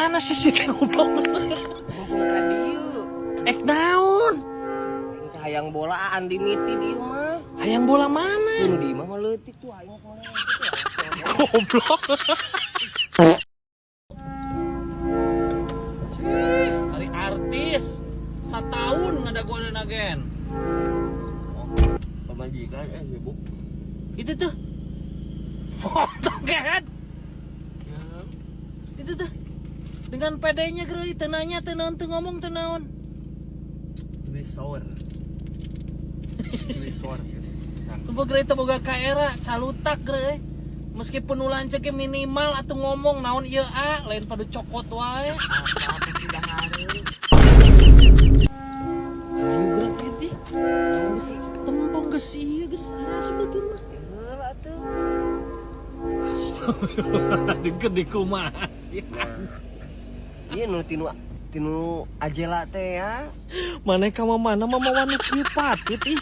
Mana sih si goblok? Mumpung ka dieu. Ek naon? Hayang bola unlimited ieu mah. Hayang bola mana? Tuh nu di imah mah leutik tuh aing mah. Goblok. Cih, hari artis satahun ngadagoan agen. Pamajikan sibuk. Itu tuh. Foto kan? Itu tuh. Dengan pedenya geureuy teu nanya, teu naon, teu ngomong, teu naon. Tulis sor. Tulis sor, guys. Nah, Teu geureuy teu boga kaera, calutak geureuy. Meskipun nu lanceuk ge minimal atuh ngomong naon ieu a, lain pada cokot wae. Apa sih dahareun? Ayo gerak ieu teh. Naon sih? Tempong geus ieu geus asup batur mah. Heula atuh. Astagfirullahaladzim, di kumaha sih? Iya nu tinu tinu Ajela teh ya. Mana ka mana mah mawa nu kieu patut ih.